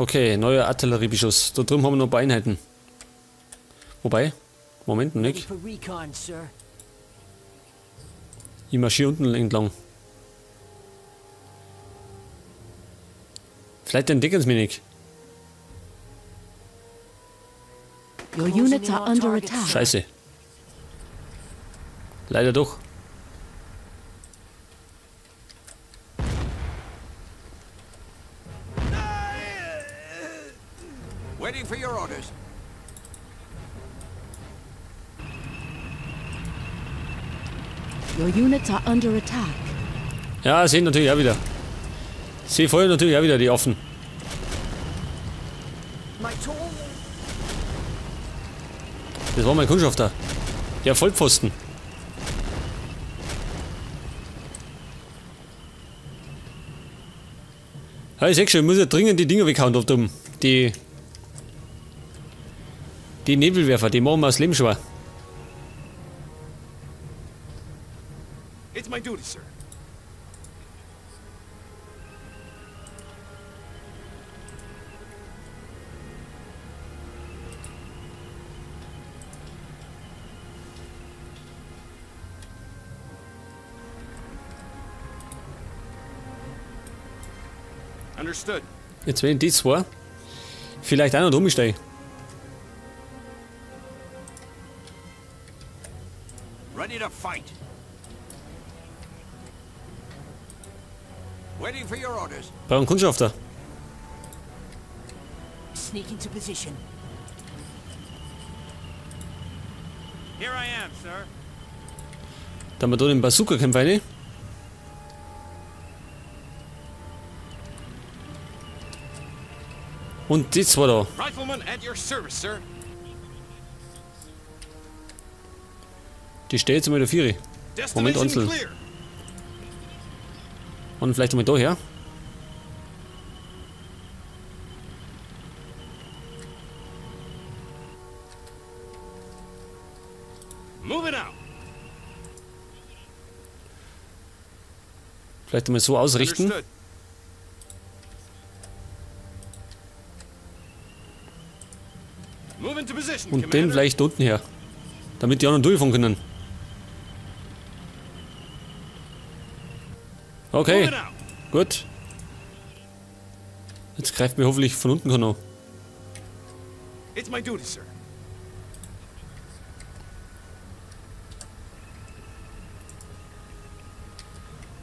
Okay, neuer Artilleriebeschuss. Da drüben haben wir noch ein paar Einheiten. Wobei, Moment, nicht. Ich marschiere unten entlang. Vielleicht entdecken sie mich nicht. Your units are under attack. Scheiße. Leider doch. Waiting for your orders. Your units are under attack. Ja, sehen natürlich auch wieder. Sie feuern natürlich auch wieder die offen. Das war mein Kundschafter. Der Vollpfosten. Ja, ich seh schon, ich muss ja dringend die Dinger weghauen da drüben. Die Nebelwerfer, die machen mir das Leben schwer. It's my duty, sir. Understood. Jetzt werden die zwei vielleicht auch noch rumsteigen. Ready to fight. Waiting for your orders. Brauchen Kundschafter. Sneak into position. Here I am, sir. Dann wir da den Bazooka-Kämpfer rein. Und die zwei da. Rifleman at your service, sir. Die steht jetzt mal der Vieri. Moment, Onzel. Und vielleicht einmal da her. Vielleicht einmal so ausrichten. Und den vielleicht unten her. Damit die anderen durchfahren können. Okay, gut. Jetzt greift mir hoffentlich von unten keiner.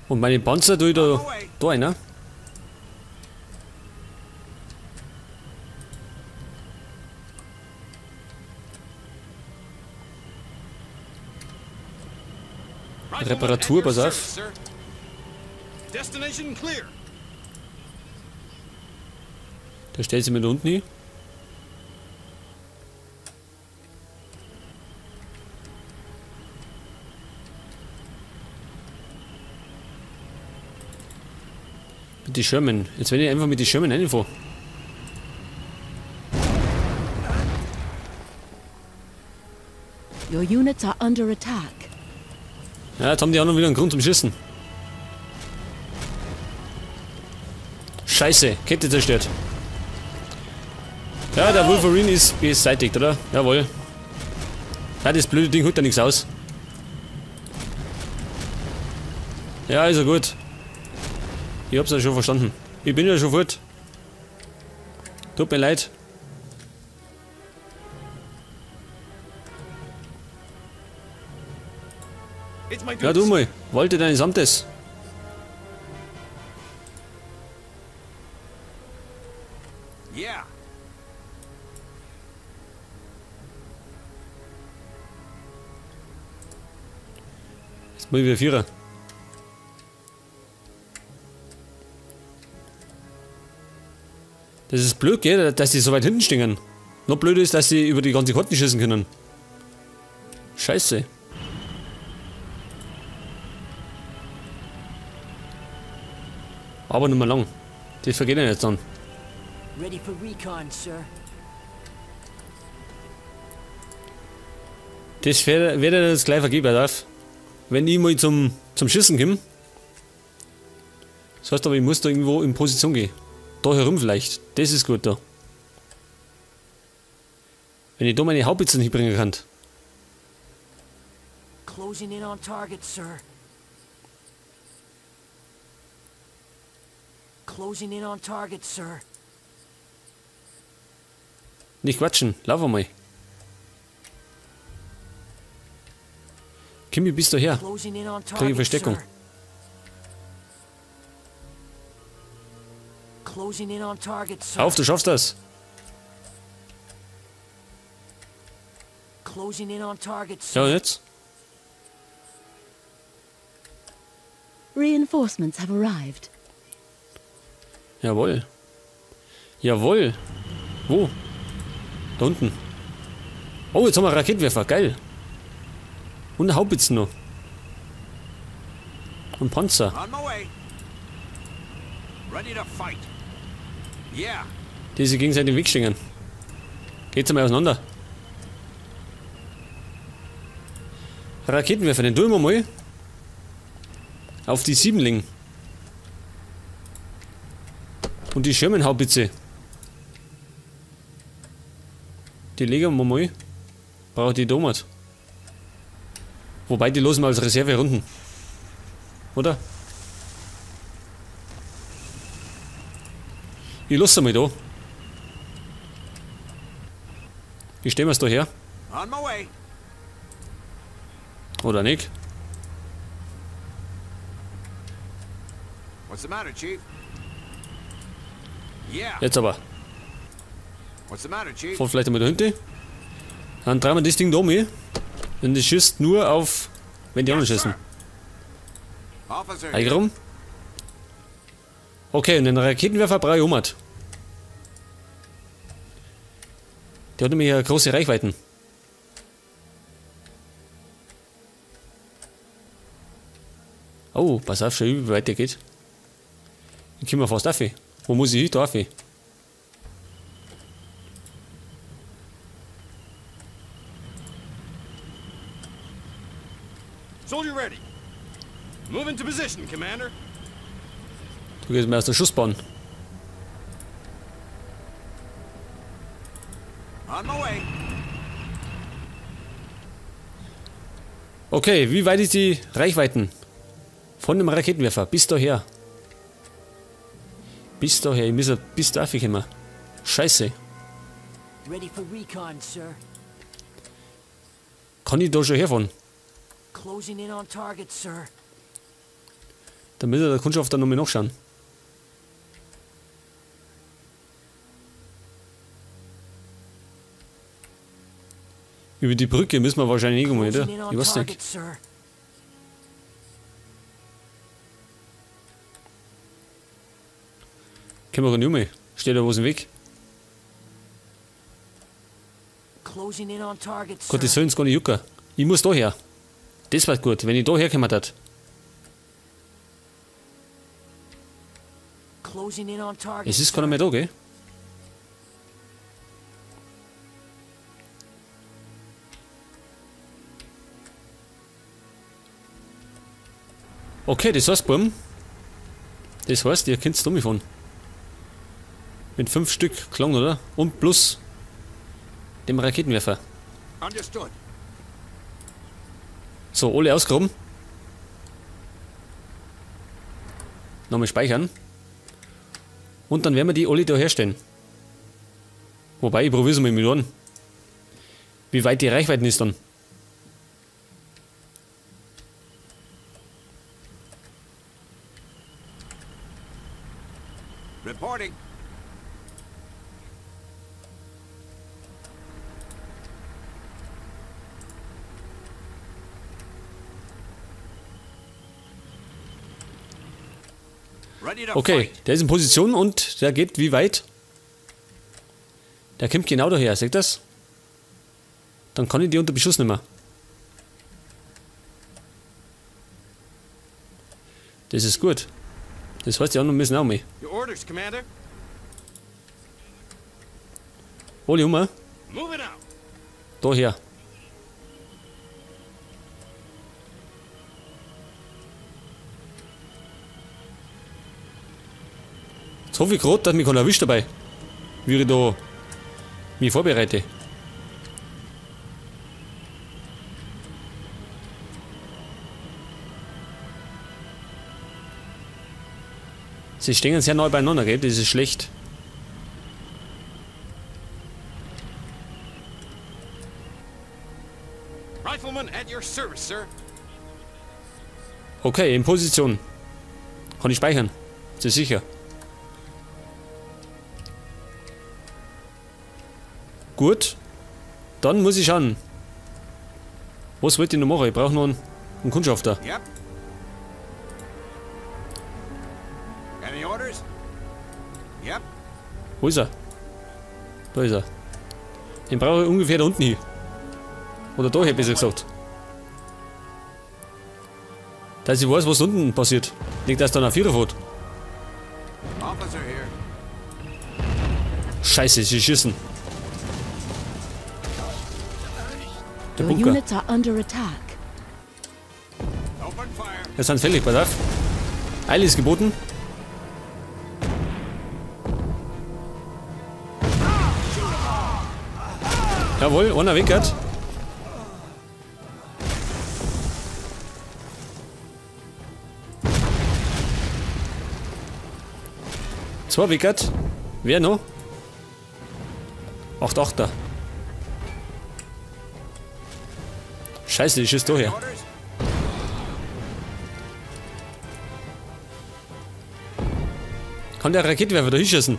Und meine Panzer tue ich da rein, ne? Reparatur, pass auf. Da stellt sie mir da unten hin. Mit die Sherman. Jetzt werde ich einfach mit die Sherman reinfahren. Your units are under attack. Ja, jetzt haben die auch noch wieder einen Grund zum Schießen. Scheiße, Kette zerstört. Ja, der Wolverine ist beseitigt, oder? Jawohl. Ja, das blöde Ding holt da nichts aus. Ja, ist ja gut. Ich hab's ja schon verstanden. Ich bin ja schon fort. Tut mir leid. Ja, du mal. Walte deines Amtes. Yeah. Jetzt muss ich wieder Vierer. Das ist blöd, gell, dass die so weit hinten stehen. Noch blöd ist, dass sie über die ganze Karten schießen können. Scheiße. Aber nicht mehr lang. Das vergeht ja jetzt dann. Ready for recon, sir. Das werde ich jetzt gleich vergeben, darf. Wenn ich mal zum Schießen komme. Das heißt aber, ich muss da irgendwo in Position gehen. Da herum vielleicht. Das ist gut da. Wenn ich da meine Haubitze nicht bringen kann. Closing in on target, sir. Closing in on target, sir. Nicht quatschen, lauf einmal. Kimi, bist du her? Kriege Versteckung. Auf, du schaffst das. Ja, und jetzt? Reinforcements have arrived. Jawohl. Jawohl. Wo? Da unten. Oh, jetzt haben wir Raketenwerfer. Geil. Und Haubitzen noch. Und Panzer. Die sich gegenseitig im Weg stehen. Geht's einmal auseinander. Raketenwerfer, den tun wir mal. Auf die 7 legen. Und die Sherman-Haubitze. Die legen wir mal. Braucht die Domat. Wobei, die losen wir als Reserve runden. Oder? Ich lasse mal da. Ich stelle mir's da her. Oder nicht? What's the matter, Chief? Yeah. Jetzt aber. What's the matter, Chief? Fahr vielleicht einmal da hinten. Dann drehen wir das Ding da mit. Und das schießt nur auf, wenn die anderen schießen. Rum. Okay, und den Raketenwerfer brauche ich um. Der hat nämlich ja große Reichweiten. Oh, pass auf, schau, wie weit der geht. Ich komme fast auf. Wo muss ich hin? Da auf. Soldier ready. Move into position, Commander. Du gehst mir aus der Schussbahn. On my way. Okay, wie weit ist die Reichweiten von dem Raketenwerfer? Bis daher. Bis daher, ich muss ja bis da kommen. Scheiße. Ready for recon, sir. Kann ich da schon herfahren? Closing in on target, sir. Da müsste der Kundschaft dann nochmal nachschauen. Über die Brücke müssen wir wahrscheinlich nicht kommen, oder? Ich weiß nicht. Können wir nicht mehr. Steht da was im Weg? Gott, die sollen es gar nicht jucken. Ich muss da her. Das war gut, wenn ich da herkommen würde. Es ist keiner mehr da, gell? Okay, das heißt, Buben. Das heißt, ihr könnt's da fahren. Mit 5 Stück Klon, oder? Und plus dem Raketenwerfer. So, alle ausgehoben. Nochmal speichern. Und dann werden wir die alle da herstellen. Wobei, ich probiere es mal mit an. Wie weit die Reichweite ist dann. Reporting. Okay, der ist in Position und der geht wie weit? Der kommt genau daher, seht ihr das? Dann kann ich die unter Beschuss nehmen. Das ist gut. Das heißt, die anderen müssen auch mit. Alle um. Daher. Jetzt hoffe ich gerade, dass mich keiner erwischt dabei. Wie ich da mich vorbereite. Sie stehen sehr nah beieinander, gell? Das ist schlecht. Rifleman at your service, sir. Okay, in Position. Kann ich speichern. Das ist sicher. Gut. Dann muss ich schauen. Was wollte ich noch machen? Ich brauche noch einen Kundschafter. Yep. Any orders? Yep. Wo ist er? Da ist er. Den brauche ich ungefähr da unten hin. Oder da, hätte ich besser gesagt. Dass ich weiß, was unten passiert. Nicht, dass da ein Vierer fährt. Scheiße, sie schießen. Der Bunker. Jetzt sind fällig, pass auf. Eile ist geboten. Jawohl, einer wickert. Zwei wickert. Wer noch? 8 Achter. Scheiße, ich schieß da her. Kann der Raketenwerfer da hinschießen?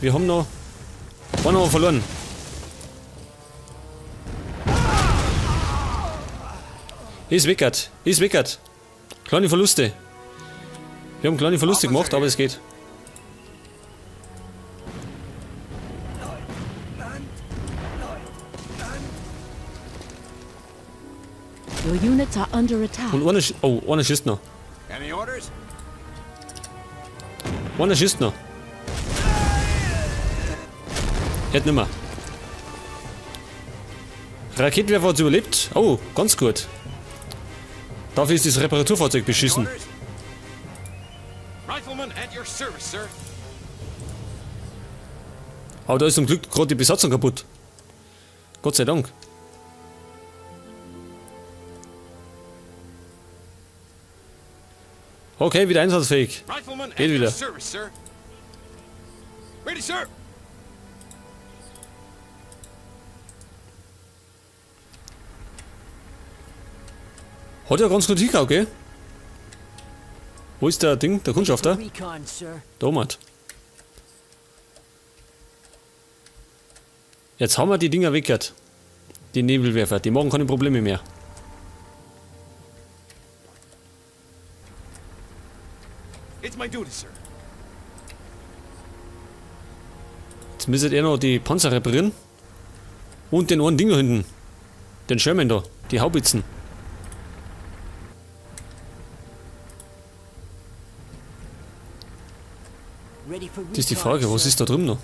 Wir haben noch einen haben wir verloren. Ist wickert, ist wickert. Kleine Verluste. Wir haben kleine Verluste gemacht, aber es geht. Und einer, oh, einer schießt noch. Einer schießt noch. Jetzt nimmer. Raketenwerfer hat überlebt. Oh, ganz gut. Dafür ist das Reparaturfahrzeug beschissen. Aber da ist zum Glück gerade die Besatzung kaputt. Gott sei Dank. Okay, wieder einsatzfähig. Geht wieder. Hat ja ganz gut hingehauen, gell? Wo ist der Ding, der Kundschafter? Da oben. Jetzt haben wir die Dinger weggehört. Die Nebelwerfer, die machen keine Probleme mehr. Jetzt müsstet ihr noch die Panzer reparieren. Und den einen Ding da hinten. Den Sherman da, die Haubitzen. Das ist die Frage, was ist da drüben noch?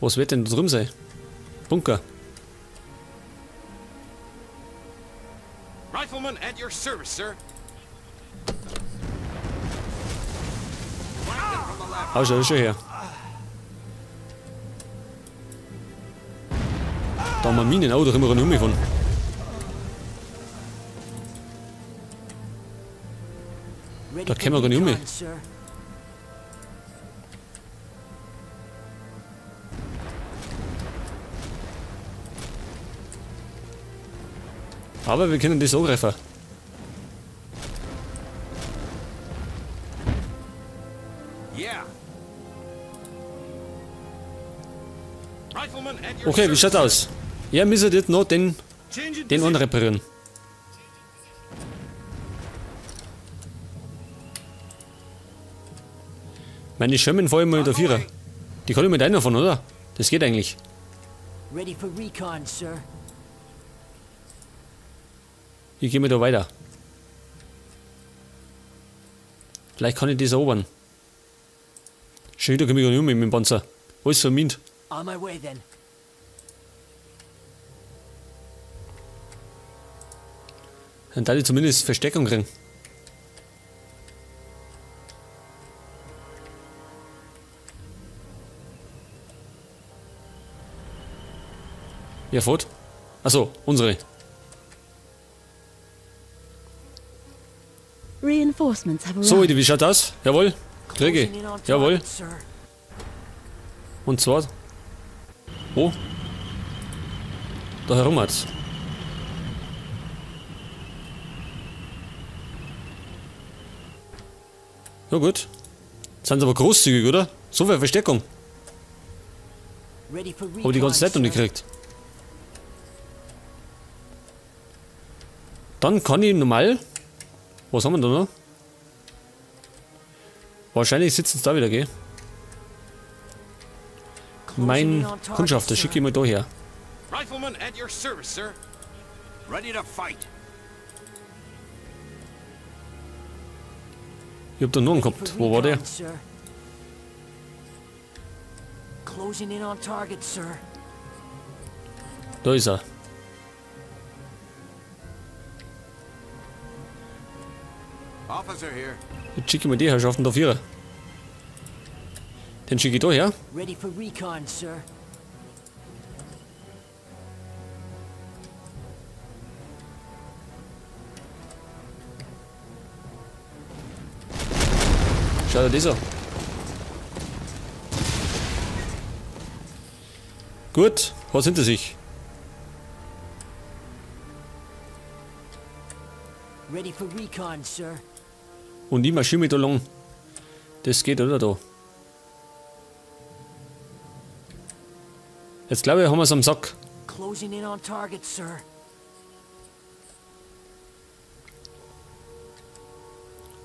Was wird denn da drüben sein? Bunker. Rifleman at your service, sir. Ah, schau, schon her. Da haben wir Minen, oh, da können wir nicht mehr von. Da können wir gar nicht mehr. Aber wir können das angreifen. Okay, wie schaut's aus? Ja, müssen jetzt noch den anreparieren. Meine Sherman fahren mal der Vierer. Die kann ich mit einer von, oder? Das geht eigentlich. Ich gehe mir da weiter. Vielleicht kann ich das erobern. Schön, da komme ich gar nicht um mit dem Panzer. Alles vermint. Dann da die zumindest Verstärkung kriegen. Ja, fort. Achso, unsere. So, wie schaut das? Jawohl. Kriege. Jawohl. Und zwar. Wo? Da herum hat's. Ja gut. Sind sie aber großzügig, oder? So viel Verstärkung. Aber die ganze Zeit noch nicht gekriegt. Dann kann ich normal. Was haben wir da noch? Wahrscheinlich sitzen sie da wieder, gell? Mein Kundschafter schicke ich mal da her. Ich hab da nur einen gehabt. Wo war der? Da ist er. Jetzt schicke ich mal die Herrschaften da vierer. Den schicke ich da her. Schau dir das an. Gut, was hinter sich? Und die marschieren mit da lang. Das geht, oder da? Jetzt glaube ich, haben wir es am Sack.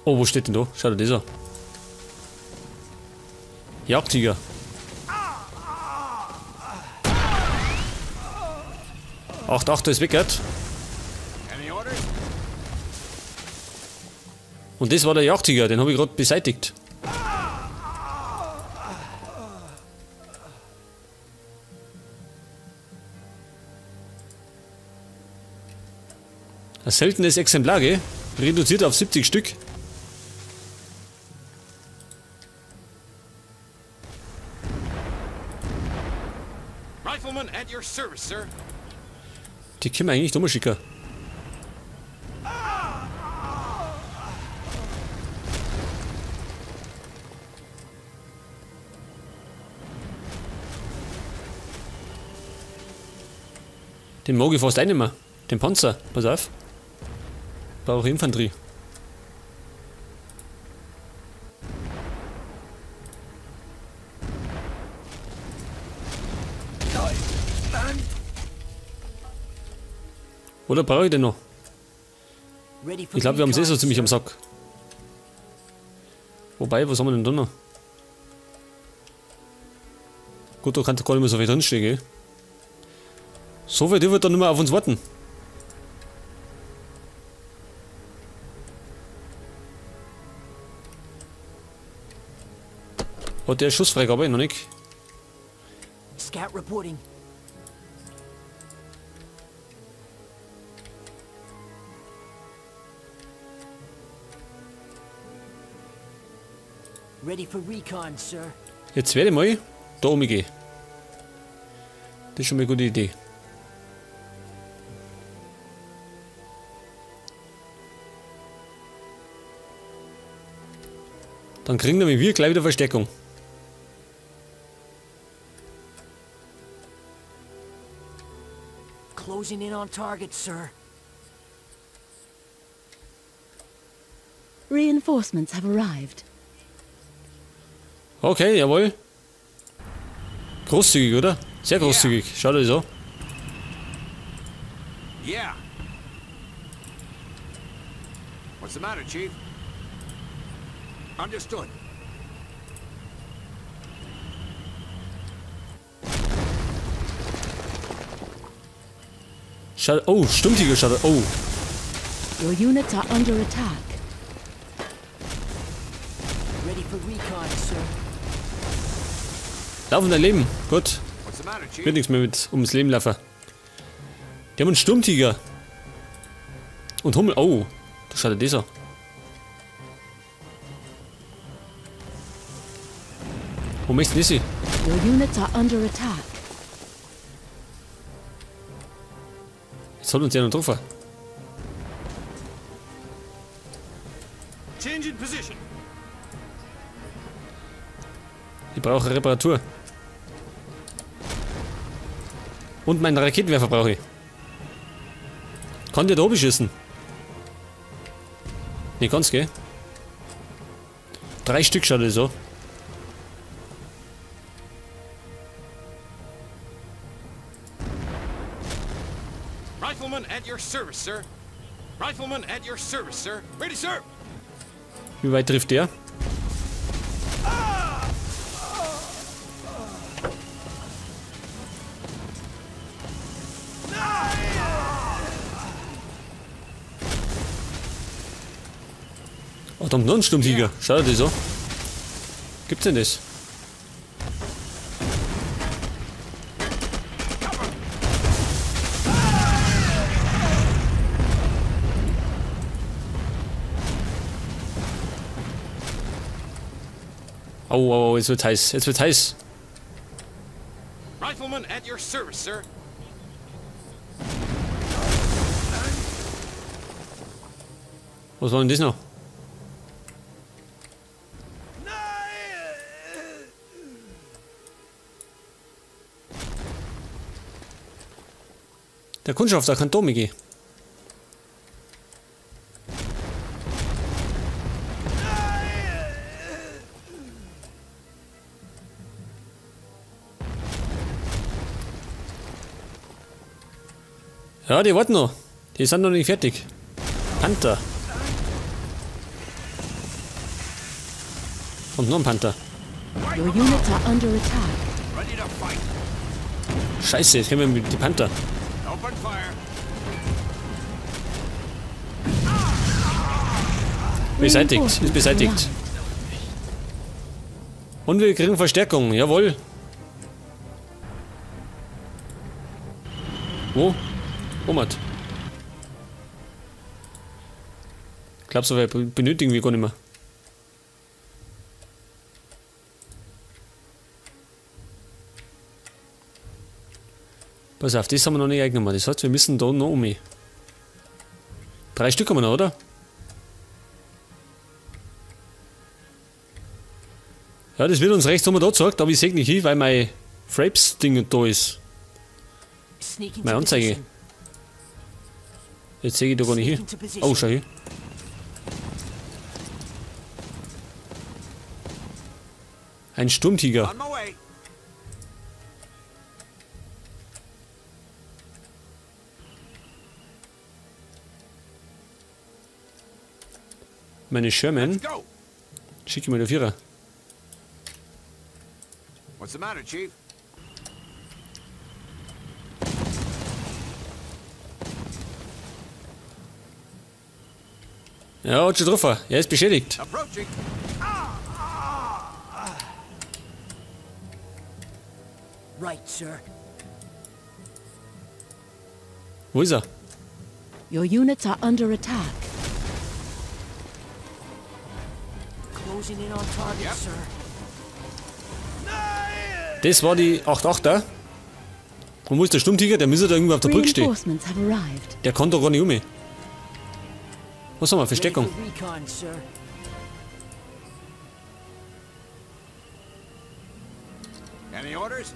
Oh, wo steht denn da? Schau dir das an. Jagdtiger. 8-8, da ist weg. Und das war der Jagdtiger, den habe ich gerade beseitigt. Ein seltenes Exemplar, gell? Reduziert auf 70 Stück. Die können wir eigentlich dummer schicken. Den mag ich fast auch nicht mehr. Den Panzer. Pass auf. Brauche ich Infanterie. Oder brauche ich den noch? Ich glaube, wir haben es eh so ziemlich am Sack. Wobei, was haben wir denn da noch? Gut, da kann doch gar nicht mehr so viel drinstehen, gell? So viel wird dann nicht mehr auf uns warten. Hat der Schussfreigabe? Noch nicht. Scout reporting. Ready for recon, sir. Jetzt werde ich mal da umgehen. Das ist schon mal eine gute Idee. Dann kriegen nämlich wir gleich wieder Verstärkung. Closing in on target, sir. Reinforcements have arrived. Okay, jawohl. Großzügig, oder? Sehr großzügig. Schaut euch so. Yeah. What's the matter, Chief? Understood. Schau, oh, Sturmtiger schaut. Oh. Your units are under attack. Ready for recon, sir. Laufen dein Leben. Gut. Wird nichts mehr mit ums Leben laufen. Die haben einen Sturmtiger. Und Hummel. Oh, da schaut ja dieser. Wo möchtest du sie? Your units are under attack. Jetzt hat uns ja noch getroffen. Change in position. Ich brauche eine Reparatur. Und meinen Raketenwerfer brauche ich. Kann der da oben schießen? Ne, kann's, gell? 3 Stück schaut das so. Rifleman at your service, sir. Rifleman at your service, sir. Ready, sir. Wie weit trifft der? Oh, da haben noch einen Sturmtiger. Schau dir das an. Gibt's denn das? Au, au, au, jetzt wird's heiß. Jetzt wird's heiß. Rifleman at your service, sir. Was war denn das noch? Der Kundschafter kann da mitgehen. Ja, die warten noch. Die sind noch nicht fertig. Panther. Und noch ein Panther. Your units are under attack. Ready to fight. Scheiße, jetzt haben wir die Panther. Open fire. Beseitigt, ist beseitigt. Und wir kriegen Verstärkung, jawohl. Wo? Omat. Ich glaube, so weit benötigen wir gar nicht mehr. Pass auf, das haben wir noch nicht eingenommen. Das heißt, wir müssen da noch um. 3 Stück haben wir noch, oder? Ja, das wird uns rechts haben wir da gezeigt, aber ich sehe nicht hin, weil mein Fraps-Ding da ist. Meine Anzeige. Jetzt sehe ich da gar nicht hin. Oh, schau hier. Ein Sturmtiger. Meine Sherman. Schicke mal der Vierer. What's the matter, Chief? Ja, hat schon getroffen. Er ist beschädigt. Right, sir. Wo ist er? Your units are under attack. Closing in on target, Yep. sir. Das war die 8-8er. Und wo ist der Sturmtiger? Der müsste da irgendwo auf der Brücke stehen. Reinforcements have arrived. Der kann doch gar nicht um. Was haben wir? Versteckung. Ready for recon, sir. Any orders?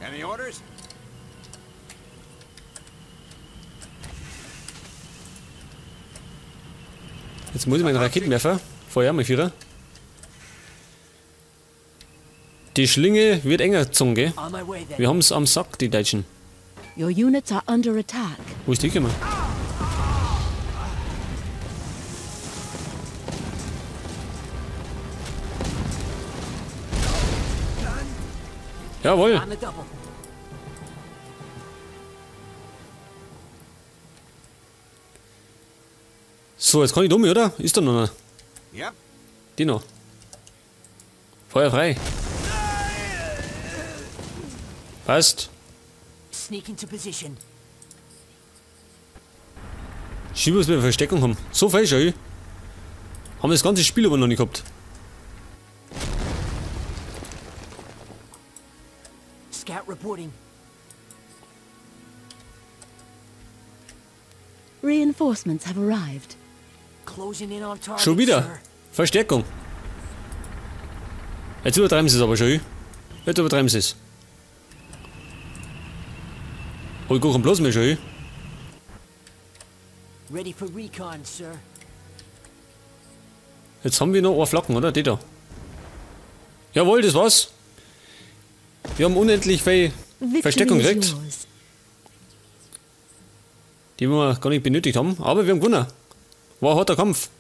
Any orders? Jetzt muss ich meinen Raketenwerfer. Feuer, mein Vierer. Die Schlinge wird enger gezogen, gell? On my way then. Wir haben's am Sack, die Deutschen. Your units are under attack. Wo ist die gekommen? Jawohl. On the double. So, jetzt kann ich dumm, oder? Ist da noch einer? Yep. Die noch. Feuer frei. Passt. Sneak into position. Schön, was wir Verstärkung haben. So viel schon. Haben wir das ganze Spiel aber noch nicht gehabt. Scout reporting. Reinforcements have arrived. Closing in on target, Schon wieder. sir. Verstärkung. Jetzt übertreiben sie es aber schon. Jetzt übertreiben sie es. Hab ich gar keinen Platz mehr schon. Ready for recon, sir. Jetzt haben wir noch eine Flacken, oder? Die da. Jawohl, das war's. Wir haben unendlich viel Victory Verstärkung is gekriegt, yours. die wir gar nicht benötigt haben. Aber wir haben gewonnen. War ein harter Kampf.